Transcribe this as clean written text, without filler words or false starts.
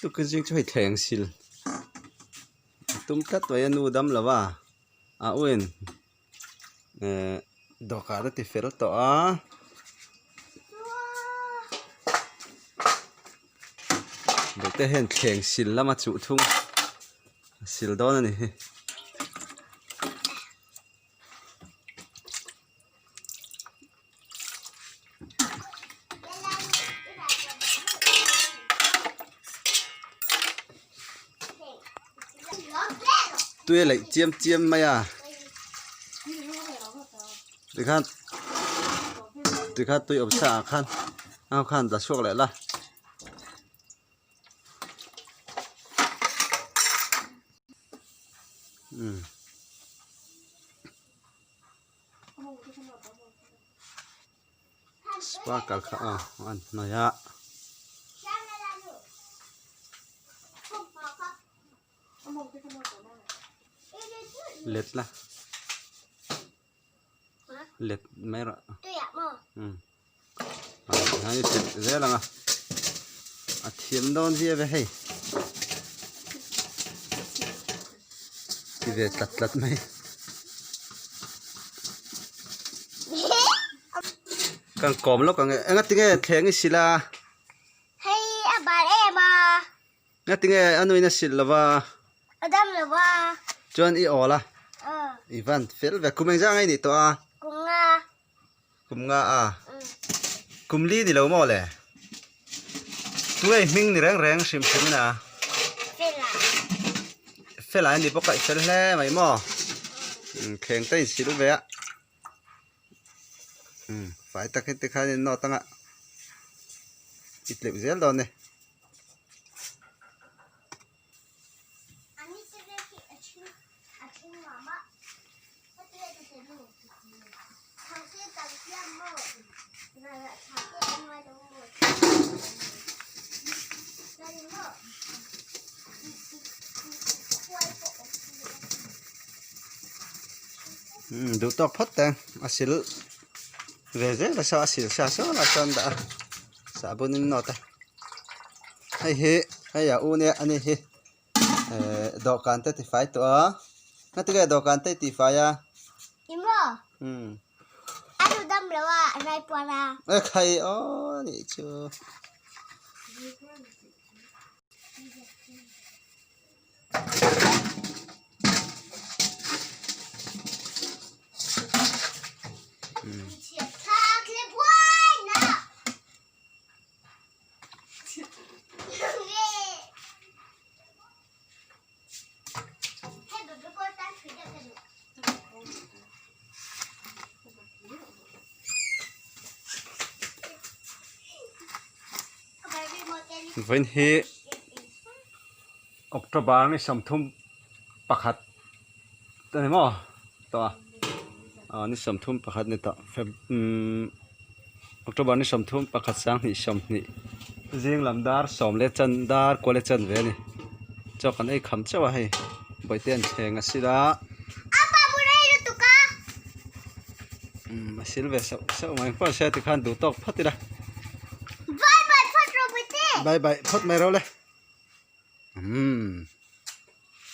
Tukin zing chu hei thleng sil a tum tlat mai a nu dam lo va a u in ehh dawhkan a ti fel tawh a. Bawihte hian thleng sil lama chuh thung a sil dawn a ni hi. Tui a leih chiam chiam mai a tikhan tikhan tui awm sa ah khan au khan la chhuak leh la. Sparkle kha a an hnawih a. Let la let mai rawh a ni tel zel ang a a thiam dawn viau e hei ti ve tlat tlat mai kan kawm lawk ang e engatinge thleng i sil a hei a bal em a engatinge a nuin a sil lo va a dam lo va chuan i awl a i van fel ve kum engzah nge i nih tawh a kum nga Kum nga a. Kum li ni lo maw le? Tunge hming ni reng reng hrim hrim in a? Fela. Fela ni bawk a i fel hle mai maw? Thleng te in sil ve a. Fai tak hi tikhan in nawt anga i tleuh zel dawn e. Duh tawk phawt teng a sil ve zel a saw a sil sa sawn a chuan dah a sahbawn in nawt a hei hi hei a u nia a ni hi. Eh dawhkan te tifai tawh a ngatinge dawhkan te i tifai a Emaw a nu dam lo a a rai puar a e khai aw nih chu Vawiin hi October ni 31 a ni maw tawh a aw ni 31 ni tawh feb umm. October ni 31 2020 zing lam dar sawm leh chan dar kual leh chan ve a ni chaw kan ei kham chauh a hei bawihte an thleng a sil a umm a sil ve sauh sauh mai pawh se tikhan duh tawk phawt ila bye bye phawt mai rawh le umm.